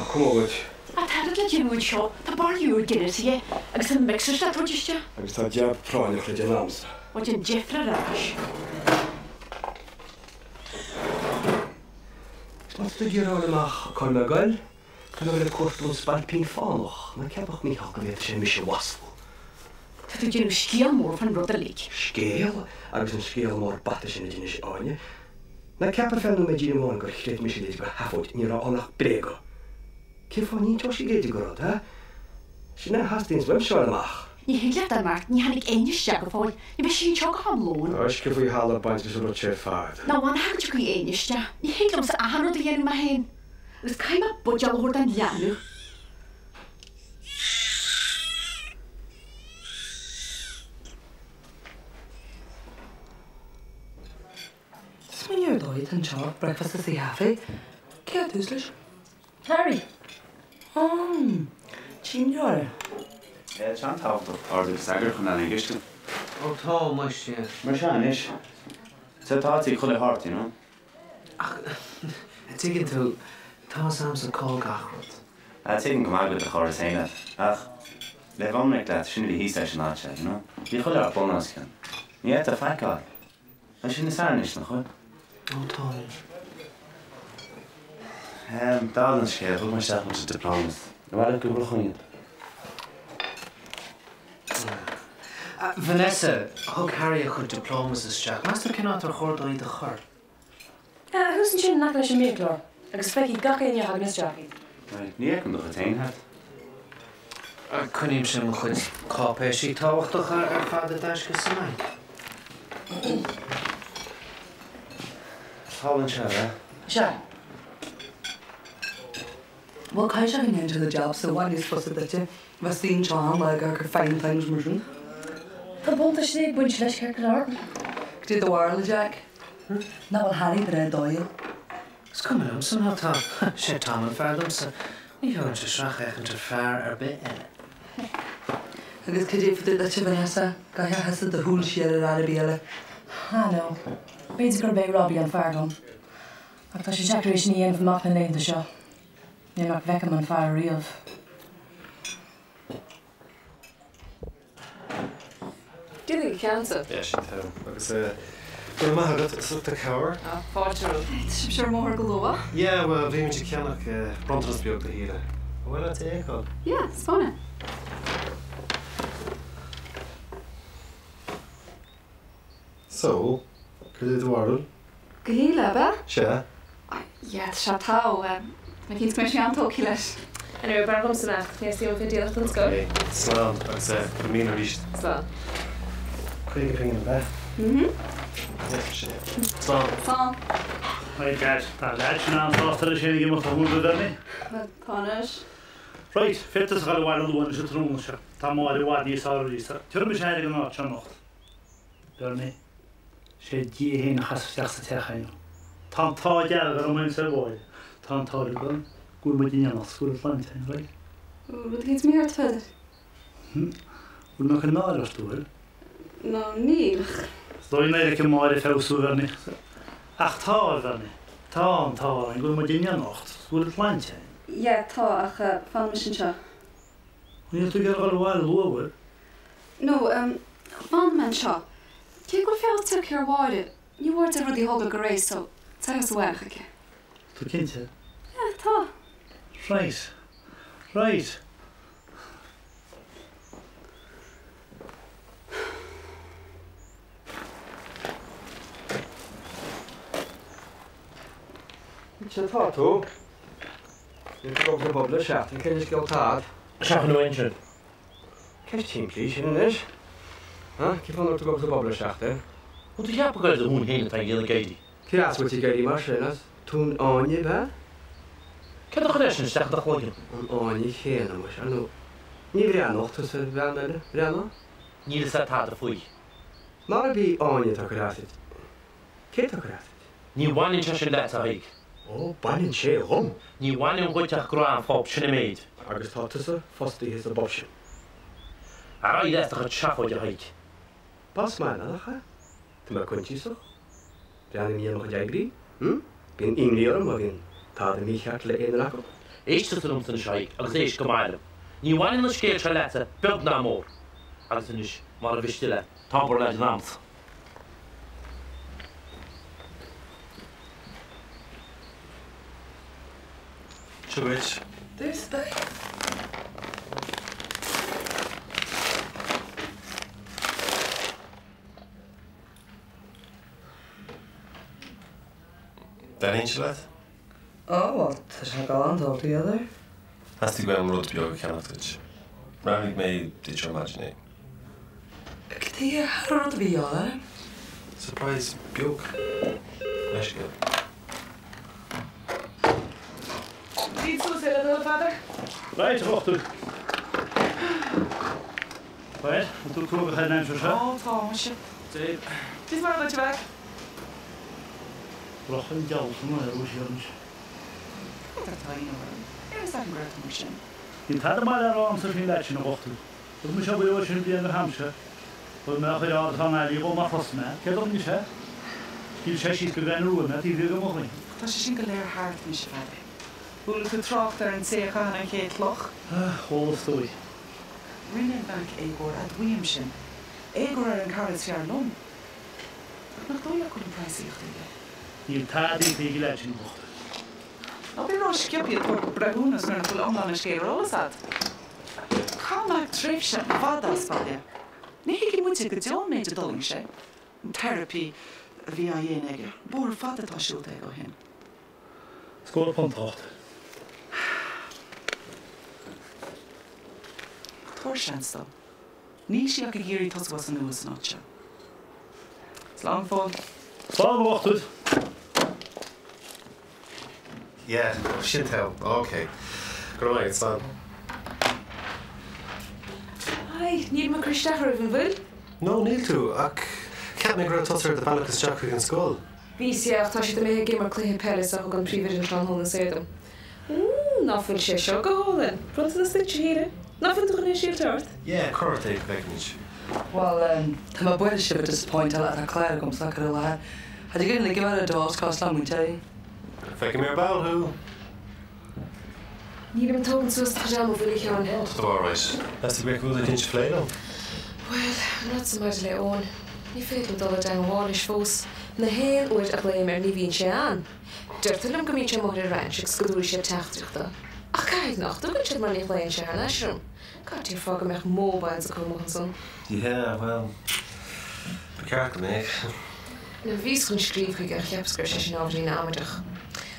cuma dhuit. Ah, tá rud le déanamh anseo, tá bairille úr Guinness aige agus tá na mixers le tabhairt isteach. Agus tá jab práinneach le déanamh a'msa. Ó déan deifre ar ais. Má tá tú ag iarraidh a fháil amach cá bhfuil mé ag goil, tá mé ag goil ag cuartú an Spailpín Fánach, ná ceapadh Mícheál go bhféadfadh sé mise a mhaslú. Tá tú ag déanamh scéal mór fán rud uilig. Scéal? Agus an scéal mór bata sin a d'inis Áine. Ná ceap ar feadh nóiméidín amháin gur chreid mise leid go sheafóid, ní raibh ann ach bréaga. Cén fáth a n-inseodh sí leid go rud, ha? Sin é a theastaíonns uaimse a fháil amach. Ní thig leat imeacht, ní tháinig éinne isteach go fóill, ní bheidh sí anseo go ham lóin. Tá uisce faoi thalamh ag baint leis an rud seo ar fad. Ná fan go dtiocfaidh éinne isteach, ní thig liomsa achan rud a dhéanamh mé féin. Agus caithfidh mé buidéal a thabhairt don leanbh. Smaoinigh ar dóigh atá anseo, breakfast sa chaife. Cé atá thuas leis? Harry. Ó, tchím leor. Yeah, tá sé an-tábhachtach ordú eagar chun an gcistin. Ó tá, muis, yeah. Mar sea anois. Sea, tá tú chuile shórt, you know. Ach, a' dtuigeann tú, tá's a'msa cá bhfuil gach rud. Ah, tuigim go maith go bhfuil do chóras féin agat, ach le bheith ionraic leat, sin a bhí thíos leis an áit seo, you know. Bhí chuile shórt bun os cionn. Ní fhéadfá faic a fháil. Tá sé níos fearr anois, nach bhfuil? Ó tá. Dála an scéil, thug mé isteach mo chuid diplomas. Ar mhaith leat go gcrochfainn iad? Vanessa, thug Harry a chuid diplomas isteach. Meas tú cén áit ar chóir dó iad a chur? Thuas ansin in aice leis an mbiachlár agus feicfidh gach éinne a thagann isteach iad. Right, ní fheicim do chuid féin thart. Coinnímse mo chuid cáipéisí tábhachtacha ar fad i dtaisce sa mbanc. Thall anseo, ab ea? Sea. Bhuel, caithfidh sé go ndéanann sé do jab sa i bhfad níos fusa duitse bheith suí anseo achan lá ag amharc ar fine things mar sin. Tá buntáistí ag baint leis, ceart go leor. Cad é do bharúil, a Jack? Nach bhfuil Harry breá dóighiúil? Is cuma liomsa má tá. Sé Tom an fear domsa. Ní thugann sé sracfhéachaint ar fear ar bith eile. Agus cad é fá dtaobh duitse, Vanessa? An gcaithfeá thusa do shúil siar ar fhear ar bith eile? Ah no. B'fhéidir gurb é Robbie an fear dom. Ach tá sé deacair é sin a dhéanamh amach na laethanta seo, nuair nach bhfeicim an fear riamh. Déanfaidh a ceannsa. Yeah, sin togha. Agus eh, go raibh maith agat as ucht do chabhair. Ah, fáilte romhat. Tá sibhse ar an mbóthar go luath. Yeah, bhuel, bhí muid ag ceannach eh, bronntanas beag do Shíle. An mhaith leat é a fheiceáil? Yeah, 'spáin é. So, cad é do bharúil? Do Shíle, ab ea? Sea. Yeah, tá sé togha. Tá mé cinnte go mbeidh sí an-tógtha leis. Anyway, b'fhearr dhomsa imeacht, Neasaí an fidéalacht den scoth. Ok, slán agus eh, go raibh míle arís. Slán. 50 pingin ab ea? Mhm. Yeah, sin é. Slán. Slán. Right, Dad, tá an leaid sin an-sásta leis féin ag imeacht ó thuaidh, a Bhernie. Bhuel, tá anois. Right, féadfaidh tusa a dhul abhaile luath anois an tráthnóna seo. Tá Máire i bhfad níos fearr arís. Tabharfaidh mise aire don áit seo anocht. Bernie, Sé Dia fhéin a chas isteach sa teach inniu. Tá an t-ádh dearg orm féin is ar Mháire. Tá an t-ádh agam go bhfuil muid in éineacht 's go bhfuil an tsláinte againn, right? Rud éicint mícheart, a Pheadair? Hm? Bhfuil mé ag cur náire ort, an bhfuil? No, níl, ach. Is dóigh an oiread Máire ag feabhsú, a Bhernie. Ach tá, a Bhernie. Tá an t-ádh orainn go bhfuil muid in éineacht 's go bhfuil an tsláinte againn. Yeah, tá, ach fanfaidh mise anseo. Níl tú ag iarraidh dul abhaile luath, an bhfuil? No, fanfaidh mé anseo. Cé go bhfuil feabhas tagtha ar Mháire, ní mór di rudaí a thógáil go réidh so téigh sa bhaile chuici. Tú cinnte? Yeah, tá. Right. Right. Ansin atá tú. Níl tú ag dul sa bpub le seachtain, cén scéal atá a'd? Seachtain ó shin. Ceist shimplí sin anois. Ha? Cén fáth nach raibh tú ag dul sa bpub le seachtain? Bhfuil tú ag ceapadh gur ar do thóin féin atá ag déanamh éadaí? Cé as a bhfuil tú ag éirí mar sin? As tóin Áine, ab ea? Céard a chuir é sin isteach i do chloigeann? An Áine chéanna, muise, ar ndóigh. Ní bhreathnódh tusa ar bhean eile, bhreathnódh? Níl fhios a'd tada faoi. Marab í Áine atá ag cur as duit, cé atá ag cur as duit? Ní bhaineann sé sin leat, a Thaidhg. Ó, baineann sé dhom! Ní bhaineann dhuit ach grá an phub, sin an méid. Agus tá tusa fostaithe sa bpub sin. Ar aghaidh leat le do chuid seafóide, a Thaidhg. B'as maith nach ea? Tá mé coinsiasach. Breathnaím i ndiaidh mo chuid oibrí, hm? Bíonn imní orm má bhíonn tada mícheart le aon duine acu. Éist tusa liomsa anois, a Thaidhg, agus éist go maith liom. Ní bhaineann an scéal seo leatsa, beag ná mór. Agus anois, mara mhiste leat, abair leid an amsa. Seo dhuit. Duitse. Taitníonn sé leat? Ó, bhuel, tá sé galánta altogether. Theastaigh uaim rud beag a cheannach duit. Roghnaigh mé duit ar maidin é. Cad chuige? An raibh rud ar bith de dhíobháil orm? Surprise beag. Leithscéal. Bíd suas é le do thoil, a Pheadair. Right, a dhochtúir. Bhuel, an tú cruógach ar an aimsir seo? Ó, tá, muise. Dave. Cad é mar duit a mhac? Rachaidh an diabhal san aer ó siar anois. Cad atá ionadh orm? Ar fhios agam go raibh tú mar sin. Níl tada maith le rá a'msa faoin leaid sin, a dhochtúir. Thug mise abair sin bliain go ham-se. Chuir mé a chuir ard fán ailí dhó mar chos mé. Céard a rinne sé? Scaoil sé síos go Gleann Rua mé taobh thiar de mo chloigeann. Tá sé sin go léir thart anois, a Pheadair. Chuala tú trácht ar an té a chaitheann an chéad chloch? Chuala, is dóigh. Rinne an mhac éagóir, admhaím sin. Éagóir ar an cara is fearr liom. Ach nach dóigh leat go bhfuil an praghas íoctha aige? Níl tada íoctha ag an leaid sin, a dhochtúir. Ná bí ró-sciobtha ag tabhairt breithiúnas nuair nach bhfuil iomlán an scéil ar eolas agat. Chaith Mac tréimhse fada as baile. Ní thuigfidh muide go deo an méid a d'fhulaing sé, an teiripí a bhí á dhéanamh aige. Bóthar fada atá siúlta aige ó shin. Scór punt, a dhochtúir. Tabhair seans dó. Níl sí ach ag iarraidh tosú as an nua san áit seo. Slán go fóill. Slán, a dhochtúir. Yeah, sin togha. Ok. Go raibh maith agat, slán. Hi, nílim ag cur isteach oraibh, an bhfuil? No, níl tú, ach cheap mé go raibh tusa ar do bhealach isteach chuig an scoil. Bhíos, yeah, ach tá siad imithe ag imirt cluiche peile so thug an príomhoide an tráthnóna saor dom. Mmm, ná fuil sé seo go hálainn? Bronntanas duit, a Shíle. Ná fuil tú chun é a silt ort? Yeah, cuir ort é go bhfeicfimid. Bhuel, tá mé buartha sibh a disappointáil ach tá clár agamsa curtha i láthair. Cha dtig linn ligim ar a dós cos le múinteoirí. Feicfidh mé ar ball thú! Nílim ag tógaint suas do chuid ama, an bhfuil, a Sheáin? Tá tú alright. Meas tú go mbeadh rud éicint a phlé liom? Bhuel, an rud san maidir le Eoin, ní féidir liom dul i dteangmháil leis fós. Na haon uair a ghlaoim air ní bhíonn sé ann. Deirtear liom go mbíonn sé amuigh ar an ranch agus go dtabharfaidh sé teachtaireacht dó. Ach caithfidh nach dtugann siad mar ní ghlaonn sé thar n-ais orm. Cad é an fáth go mbeadh mobiles acu amuigh ansan? Yeah, bhuel, ba cheart go mbeadh. Now bhíos chun scríobh chuige ach cheapas go raibh sé sin ábhairín amaideach.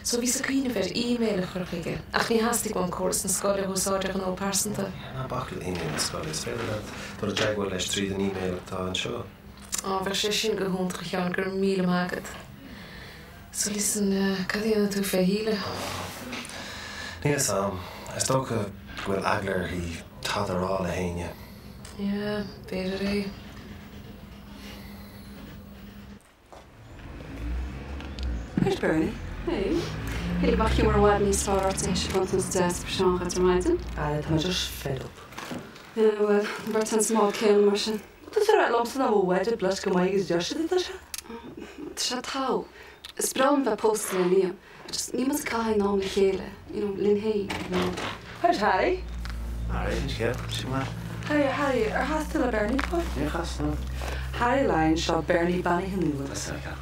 So bhíos ag cuimhneamh ar email a chur chuige, ach ní theastaigh uaim córas na scoile a úsáid ar ghnó pearsanta. Yeah, ná bac le email na scoile, is féidir leat dul i dteagmháil leis tríd an email atá anseo. Á, bheadh sé sin go hiontach a Sheáin, go raibh míle maith agat. So listen, cad a dhéanfaidh tú fé Shíle? Níl fhios a'm. Is dócha go bhfuil eagla uirthi tada a rá le héinne. Yeah, b'fhéidir é. Haigh Bernie. Hey. Shíl go mbeadh giúmar i bhfad níos fearr ort théis bronntanas deas a Seán dhuit ar maidin. Aye, tá mé just fed up. Yeah, bhuel, an bheirt againn sa mbád céanna mar sin. Tá sé ag rá liomsa nach bhfuil wedded bliss go maith agus deir siad atá sé. Tá sé togha. Is breá liom bheith pósta le Liam. Just níl muid ag caitheamh aon am le chéile, you know, linn féin, you know. How's Harry? Harry, an scéal, tá sé go maith. Hey, Harry, ar chas tú le Bernie fós? Níor chas, no. Harry Lyons, seo Bernie beannaithe nua. Tá sé go.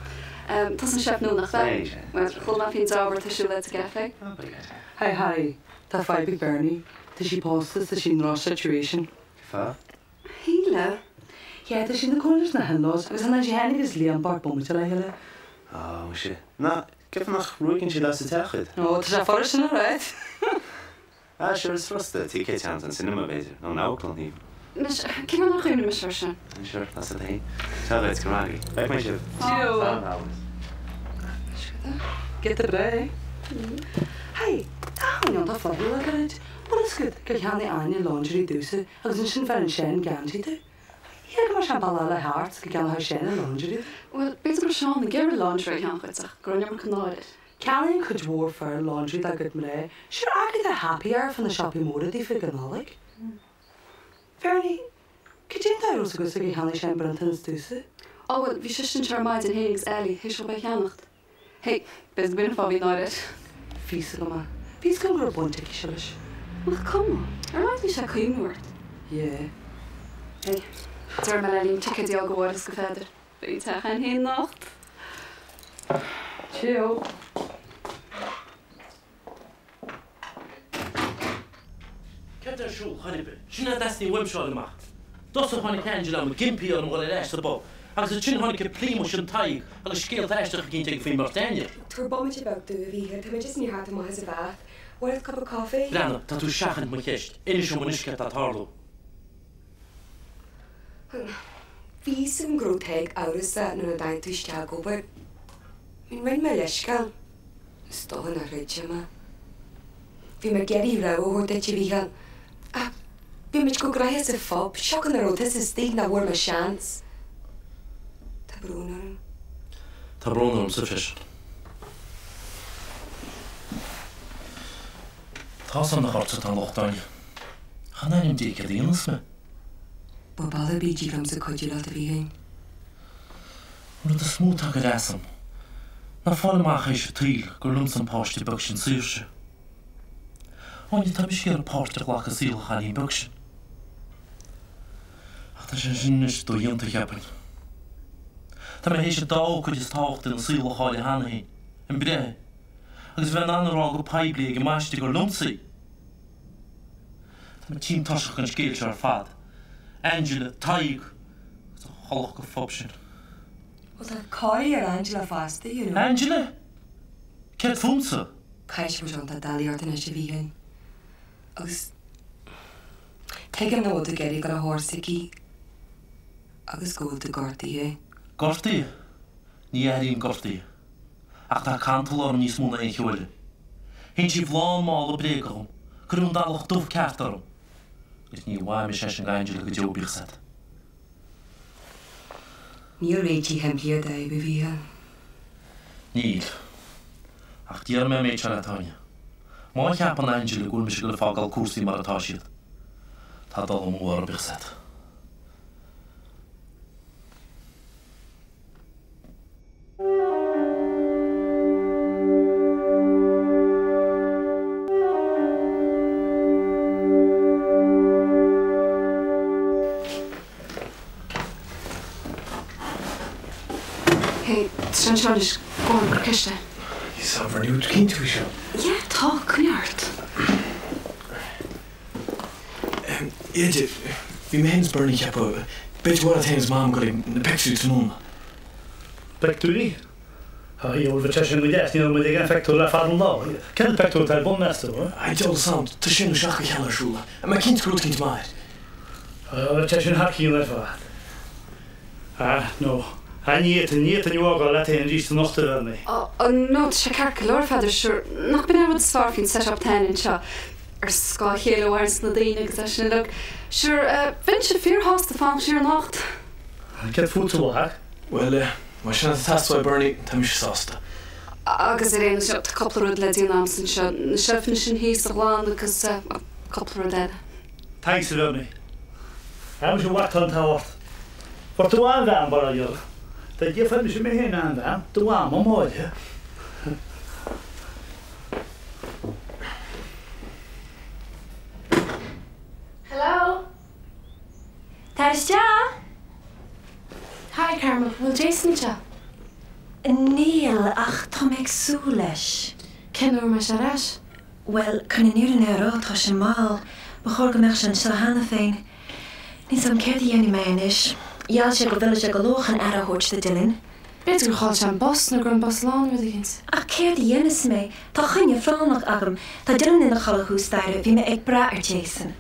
Tusa an chef nua nach ea? Sea, sea. Bhuel, chuala mé faoin deá-obair atá ar siúl agat sa gcaife. Oh, pretty good. Hey Harry, tá fadhb ag Bernie. Tá sí pósta is tá sí in rough situation. Cén fáth? Shíle. Yeah, tá sí ina cónaí leis na hin-laws agus chan fhan sí féin agus Liam bocht bomaite le chéile. Ó, muise. Ná, ceapaim nach ruaigeann siad as an teach iad. Ó, tá sé furast sin a rá. Ah, sure, is furasta ticéad a cheannach don cinema, b'fhéidir, nó an amharclann, even. Muise, cén fáth nár chuimhnigh mise air sin? Sure, tá sé féin. Seo dhuit, go raibh maith agat. Feicfidh mé sibh. Cheerio. Slán, Alice. Giota breá é. Hey, tá an iontach flaithiúil agat. Bhfuil fhios agat gur cheannaigh Áine lingerie domhsa Agus ansin bheireann Seán geansaí di. Shíl go mbeadh sé an bealach le thart go gceannódh Seán an lingerie di. Bhuel, b'fhéidir go raibh Seán ag iarraidh lingerie a cheannach duit ach go raibh an iomarca náire air. Ceannaíonn cuid mhór fear lingerie dá gcuid mná. Sure, fhaca tú happy hour fá na siopaí móra daofa ag an Nollaig. Bernie, cad é an dóigh a raibh fhios agatsa gur cheannaigh Seán bronntanas domhsa? Á bhuel, bhí seisean anseo ar maidin féin agus Ellie, théis dhóibh é a cheannacht. Hey, b'fhéidir go b'in an fáth a bhí náire air. Bhí fhios agam é. Bhí fhios agam go raibh baint aici seo leis. Nach cuma? Ar a laghad bhí sé ag cuimhniú ort. Yeah. Hey, déarfaidh mé le Liam ticéid a fháil go háirithe is gur féidir. Beidh an teach againn féin anocht. Cheerio. Céard ar siúl, chor ar bith? Sin é a dteastaíonn uaimse a fháil amach. I dtosach tháinig Angela ag impí orm dhul ar ais sa bpub, agus ansin tháinig an plíomais sin Tadhg agus scéalta aisteacha eicínt aige faoin mbeirt againne. Tabhair bomaite beag domh, a Mhíchíl, tá mé just i ndiaidh theacht amach as an bath. Want a cup of coffee? Breathnaigh, tá tú ag seachaint mo cheist. Inis dom anois céard tá ag tarlú. Bhí fhios agam go raibh Tadhg amhrasach nuair a tháinig tú isteach ag obair. I mean, rinne mé leithscéal. Is dócha nár throid sé mé. Bhí mé ag iarraidh rabhadh a thabhairt duit, a Mhíchíl. Ach bhí muid chomh gnoitheach sa phub, siocair nach raibh tusa istigh nach bhfuair mé seans. Tá brón orm. Tá brón ormsa freisin. Tá's agam nach ortsa atá an locht, Áine. Ach in ainm Dé céard a dhéanfas mé? Ba bealach ar bith liomsa cuidiú leat, a Mhíchíl. An rud is mó atá ag cur as dom ná fáil amach théis an tsaoil gur liomsa an páiste beag sin Saoirse. Áine, tá mise ag iarraidh páirt a ghlacadh i saol an chailín beag sin. Ach tá sé sin anois dodhéanta, cheapfainn. Tá mé théis an dá ócáid is tábhachtaí ina saol a chailleadh cheana féin, an breith, agus a bheith in ann a rá go poiblí ag an mbaiste gur liomsa í. Tá mé tinn tuirseach den scéal seo ar fad. Angela, Tadhg, agus an chulaith go phub sin. Bhuel, tá corraí ar Angela fosta, you know. Angela? Céard fúmsa? Caithfidh sé go bhfuil sé iontach doiligh ort anois, a Mhíchíl. Agus tuigim nach bhfuil tú ag iarraidh dul ar thóir s'aici agus go bhfuil tú gortaithe. Gortaithe? Ní airím gortaithe. Ach tá cantal orm níos mó ná aon cheo eile. Insíodh lán mála bréaga dhom, cuireadh an dallach dubh ceart orm. Agus ní mhaithfidh mise é sin d'Angela go deo, bíodh 's agat. Níl réitigh shimplí ar d'fhadhb, a Mhíchíl. Níl. Ach déarfaidh mé an méid seo leat, Áine. Má cheapann Angela go bhfuil mise ag dul ag fágáil cúrsaí mar atá siad, tá dul amú orthu, bíodh 's agat. Hey, tá sé anseo anois, go on, cuir ceist air. Sábhar níl tú cinnte faoi seo. Yeah, tá, coinnigh ort. Deaide, bhí mé féin is Bernie ag ceapadh, b'fhéidir go mhaith leat féin is Mam dul ag na pictiúirí tráthnóna. Pictiúirí? Á, dhiabhal, bheadh sé sin go deas, ní raibh muid ag aon phictiúr le fada an lá. Cén pictiúr atá ar bun, meas tú, a? Á, diabhal 's ann, tá sé nó seacht de cheann ar siúl. An mbeidh cinnte gur rud eicínt maith air? Á, bheadh sé sin thar cionn ar fad. Ah, no. Ah, ní fhéadfainn, ní fhéadfainn a fhágáil leat féin arís anocht, a Bhernie. Oh, no, tá sé ceart go leor, a Pheadair, sure, nach b'in an rud is fearr faoin set-up atá againn anseo, ar scáth a chéile a mhaireanns na daoine agus é sin uilig. Sure, bheinnse fíorshásta fanacht siar anocht. Céard fútsa, a mhac? Bhuel, más sin atá ag teastáil uait, Bernie, tá mise sásta. Agus ar aon nós, tá cúpla rud le déanamh a'msa anseo, na seilfeanna sin thíos a ghlanadh agus, cúpla rud eile. Thanks, a Bhernie. Ah, muise, a mhac, tá an t-ádh ort. Fuair tú an-bhean, bar a dhíola. Dá dtiocfadh mise mé féin an-bhean, do mhama, Máire. Hello! Tar isteach! Hi, Carmel, bhfuil Jason anseo? Níl, ach tá mé ag súil leis. Cén uair a mbeidh sé ar ais? Bhuel, chun an fhírinne a rá, tá sé mall. Ba chóir go mbeadh sé anseo cheana féin. Níl 's agam céard a dhéanfaidh mé anois. Gheall sé go bhfillfeadh sé go luath chun aire a thabhairt do Dylan. B'fhéidir gur chaill sé an bus nó go raibh an bus lán nó rud éicint. Ach céard a dhéanfas mé? Tá coinne phráinneach agam. Tá Dylan ina chodladh thuas staighre. Bhí mé ag brath ar Jason.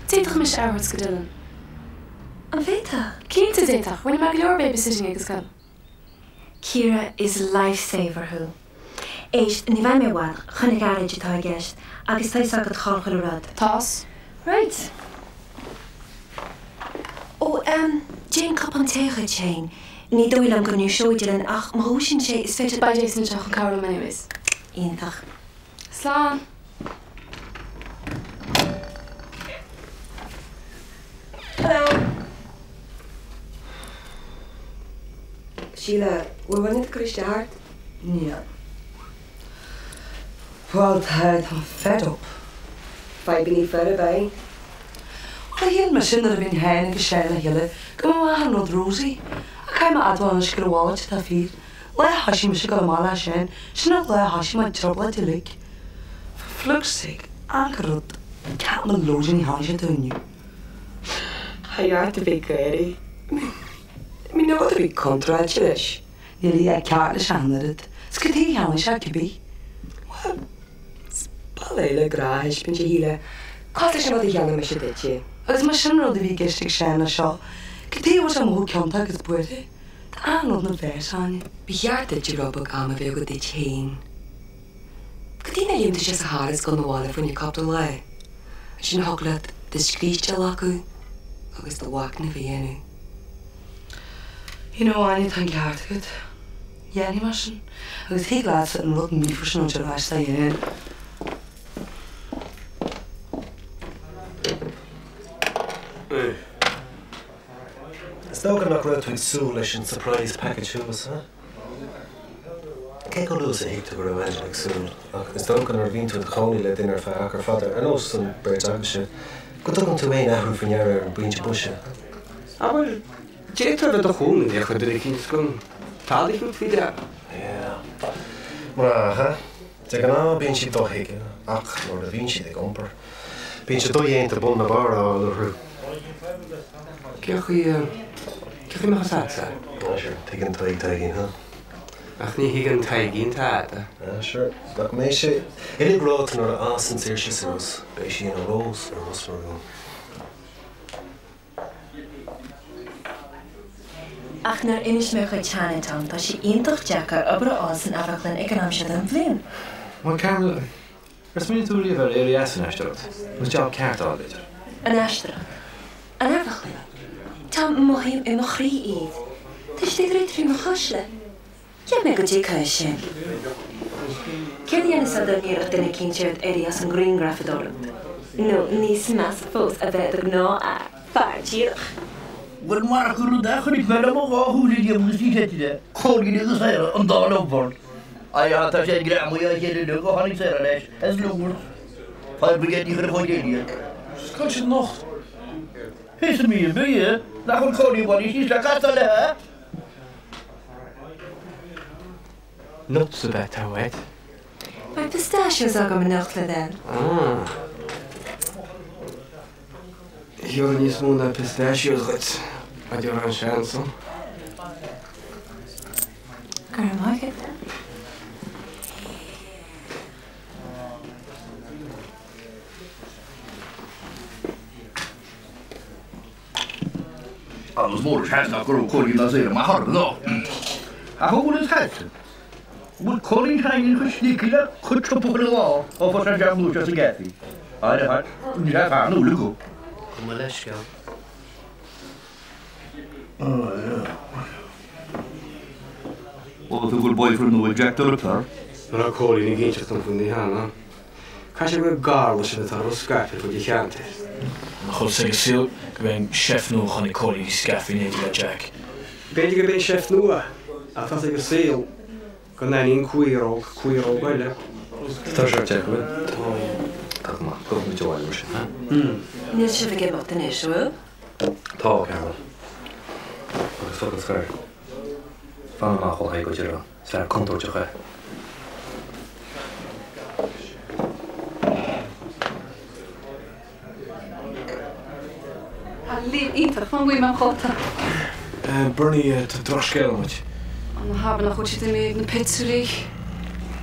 D'fhéadfadh mise aire a thabhairt do Dylan. An bhféadfá? Cinnte d'fhéadfadh. Rinne mé go leor babysitting ag an scoil. Ciara, is lifesaver thú. Éist, ní bheidh mé i bhfad, coinne ghairid atá i gceist, agus tá 'fhios agat cá'il chuile rud. Tá's. Right. Ó, em, déan cupán tae dhuit féin. Ní dóigh liom go ndúiseoidh Dylan ach má dhúisíonn sé is féidir. Beidh Jason anseo chun cabhrú liom anyways. Iontach. Slán! Hello! Síle, bhfuil rud ag cur isteach ort? Níl. Bhuel, tá, tá mé fed up. Fadhbannaí fir ab ea? Bhuel, shíl mise nuair a bhínn féin agus Seán le chéile go mba mhaith an rud Rosie. Ach caithfidh mé a admháil anois gur a mhalairt atá fíor. Lá a thoisigh mise ag dul amach le Seán, sin an lá a thoisigh mo dtrioblóid uilig. For flukes sake, an rud, cat mo lóidíní tháinig sé tú inniu. Tá ort a bheith ag gáirí. I mean, níl rud ar bith contráilte leis. Níl a dhath ceart leis ach an oiread. 'S cad chuige a cheannaigh sé cibé? Bhuel, is bealach eile grá a thaispeáint, a Shíle. Cosúil leis an rud a cheannaigh mise duitse. Agus más sin an rud a bhí i gceist ag Seán leis seo, cad chuige a bhfuil sé ag mothú ciontach agus buartha? Tá achan rud ina mheas, Áine. Ba cheart duit rud beag ama a bheith agat duit féin. Cad chuige nach léimeann tú isteach sa charr is dul 'na bhaile fá choinne cúpla lá? Ansin thig leat do scríste a ghlacadh agus do mhachnamh a dhéanamh. You know, Áine, tá an ceart agat. Dhéanfaidh mé sin. Agus thig leatsa an rud míofar sin a thabhairt ar ais dá dhéanfainn. Is dócha nach raibh tú ag súil leis an surprise package thuas, huh? Cé chomh luath is a thuig tú go raibh Angela ag súil? Ach is dócha nuair a bhíonn tú i do chónaí le duine ar feadh achar fada, ar nós an bheirt agaibhse, go dtugann tú aon athrú faoi ndeara ar an bpointe boise. Abair, d'fhéadfá a bheith i do chónaí le chuid duine eicínt is gan tada a thabhairt faoi deara. Yeah. Mná, huh? De ghnáth bíonn siad dothuigthe, ach nuair a bhíonn siad ag iompar, bíonn sé dodhéanta bun ná barr a fháil orthu. Cén chaoi, cén chaoi a mbeadh fhios a'dsa? Ah sure, tuigeann Tadhg Taidhgín, huh? Ach ní thuigeann Taidhgín tada. Ah sure, nach mbeidh sé uilig ráite nuair a fhásann Saoirse suas, beidh sí ina rós ar Ros na Rún. Ach nuair a d'inis mé a chuid teanga dom, tá sé iontach deacair obair a fháil san amharclann ag an am seo den bhliain. Bhuel, Carmel, ar smaoinigh tú riamh ar éirí as an aisteoireacht, agus job ceart a fháil, b'fhéidir? An aisteoireacht? An amharclann? Tom, mothaím i mo chroí iad. Tá siad ag rith trí mo chuisle. Cheap mé go dtuigfeá é sin. Céard a dhéanfá dá n-iarrfadh duine eicínt ort éirí as an ngrianghrafadóireacht? Nó níos measa fós, a bheith i do ghnáthfhear, fear díreach? Bhuel, marach gur rud é, chonaic mé le mo dhá shúil inniu agus ní féidir é, Cóilín agus Sarah, an dá lovebird. Aye, tá siad greamaithe dá chéile inniu ó tháinig Sarah leis as Lourdes. Fire Brigade ní chuirfeadh chomh déine iad. Cá bhfuil siad anocht? Thíos i B&B, nach bhfuil Cóilín bailithe síos le casadh léi? Nuts ab ea atá uait? Beidh pistachios agam anocht le d'thoil. Ah. Gheobhaidh níos mó ná pistachios dhuit, a deir an sean san. Go raibh maith agat. Agus is mór an seans nach gcuirfeadh Cóilín ná Sarah amach orthu ná. Ach an bhfuil fhios a'dsa? An bhfuil Cóilín Sheáinín chomh sneaky le ketchup chuile lá ó fuair sé jab nua seo sa gcaife? Aire thart, rinne sé fear nua le go. Gabh mo leithscéal. Ó tú go bhfuil boyfriend nua ag Jack the Ripper? An raibh Cóilín ag inseacht dom faoin oíche cheana? Caithfidh sé gur gar leis an atá ró-scaipthe ar fud an cheantair. Nach bhfuil fhios ag an saol gurb é an chef nua a chonaic Cóilín sa gcaife in éindí le Jack. B'fhéidir gurb é an chef nua ach tá fhios ag an saol go n-aithníonn caoróg caoróg eile. Tá tuirse ort, Jack, an bhfuil? Tá. Tá go maith. Gabhfaidh muid abhaile mar sin, ha? Níl sibh ag imeacht anois, an bhfuil? Tá, Carmel. Agus focal scoir. Fan amach ó Thaidhg Ó Direáin. Is fear contúirteach é. Tá Liam iontach, fan go bhfaighidh mé an chóta. Bernie, tá drochscéal agam duit. Ó ná habair nach bhfuil siad imithe ag na pictiúirí.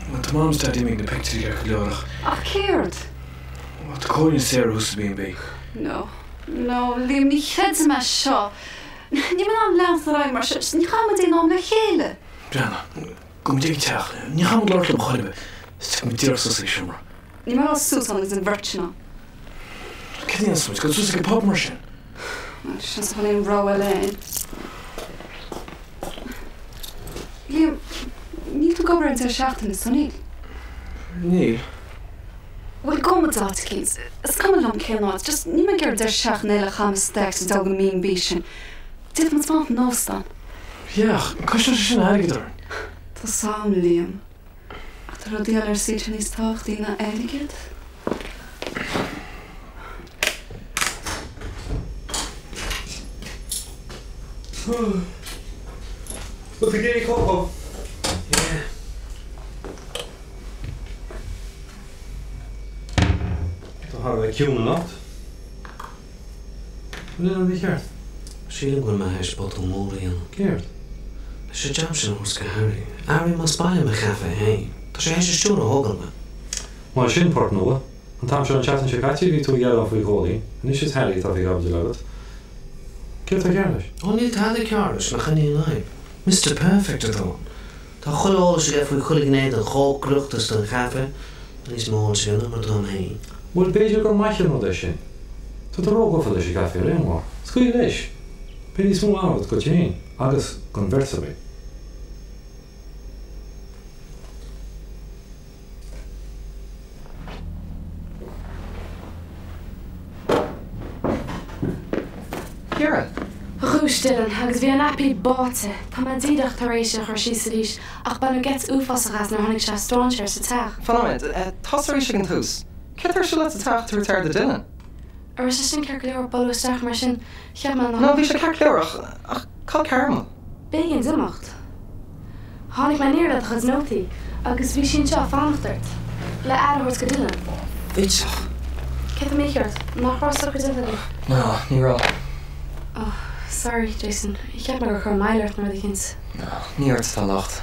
Bhuel, tá Mam is Daidí imithe ag na pictiúirí ceart go leor ach. Ach céard? Bhuel, tá Cóilín is Sarah thuas sa B&B. No. No, Liam, ní chreidim é seo. Níl mé in ann leanacht ar aghaidh mar seo. Ní chaithfidh muid aon am le chéile. Breathnaigh, gabhfaidh muid ag an teach. Ní chaithfidh muid labhairt leo chor ar bith. Is tiocfaidh muid díreach suas ag an seomra. Níl mé ag dul suas ann agus an bheirt sin ann. Cad a dhéanfas muid? Gabh suas ag an pub mar sin. Bhuel, seans nach bhfuil aon rogha eile againn. Liam, níl tú ag obair ar an deireadh seachtaine, so níl? Níl. Bhuel, gabhfaidh muid áit eicínt. Is cuma liom cén áit, just níl mé ag iarraidh deireadh seachtaine eile a chaitheamh i stacks ag dul go B&B sin. D'fhéadfadh muid fanacht in óstán. Yeah, ach cosnóidh sé sin airgead orainn. Tá 's a'm, Liam. Tá rudaí eile ar saol seo níos tábhachtaí ná airgead. Bhfuil tú ag iarraidh cócó? Yeah. Tá thar a bheith ciúin anocht. Bhfuil aon rud mícheart? Sílim go bhfuil mé théis botún mór a dhéanamh. Céard? Leis an jab sin a thabhairt go Harry. Airím as baile mo chaife féin. Tá sé théis an stiúir a thógáil uaim. Bhuel, sin port nua. An t-am seo an tseachtain seo caite bhí tú ag gearán faoi Chóilín. Anois is Harry atá faoi chaibidil agat. Céard atá cearr leis? Ó níl tada cearr leis, nach in í an fhadhb. Mister Perfect atá ann. Tá chuile eolas aige faoi chuile ghné den chócaireacht is den chaife. Tá níos mó eolais aige ná mar atá agam féin. Bhuel, b'fhéidir gur maith an rud é sin. Tá tú róghafa leis an gcaife ar aon lá. Scaoil leis! Beidh níos mó ama agat duit féin agus don bheirt agaibh. Ciara. Dhúisigh Dylan agus bhí a nappy báite. Tá mé díreach tar éis é a chur síos arís ach baineadh geit uafásach as nuair a chonaic sé strainséir sa teach. Fan nóiméad, tosaigh arís ag an tús. Céard tá ar siúl agat sa teach tabhairt aire do Dylan? An raibh sé sin ceart go leor bualadh isteach mar sin? Cheap mé nach. No, bhí sé ceart go leor ach, ach cá bhfuil Carmel? B'éigean di imeacht. Tháinig mé aniar le do chuid nótaí agus bhí sí anseo ag fanacht ort, le aire a thabhairt go Dylan. Bhitseach. Céard tá mícheart? Nach raibh socrú déanta agaibh? No, ní raibh. Oh, sorry, Jason. Cheap mé gur chuir moill ort nó rud eicínt. No, ní ort atá an locht.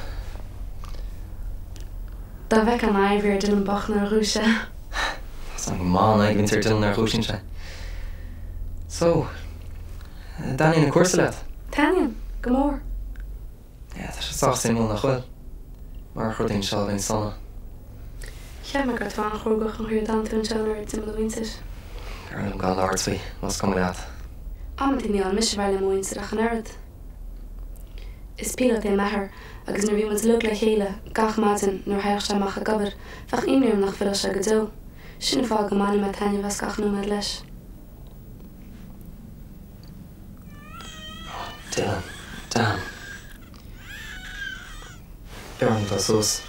Dá bhfeicfeá an aghaidh a bhí ar Dylan bocht nuair a dhúisigh sé. Tá an maith an aghaidh a bhíonns ar Dylan nuair a dhúisíonn sé. So, an dtaitníonn an cúrsa leat? Taitníonn, go mór. Yeah, tá sé sách suimiúil, nach bhfuil? Murach rudaí anseo, bheinn sona. Cheap mé go raibh tú an-chruógach an chaoi ar d'fhan tú anseo nuair a d'imigh do mhuintir. B'fhearr liom gan labhairt faoi, más cuma leat. Amantaí ní fhágann mise baile mo mhuintir ach an oiread. Is píolóta é m'athair agus nuair a bhí muid uilig le chéile gach maidin nuair a théadh sé amach ag obair, bheadh imní orm nach bhfillfeadh sé go deo. Sin an fáth go mbainim mé taitneamh as gach nóiméad leis. Oh, Dylan. Damn. B'fhearr liom dul suas.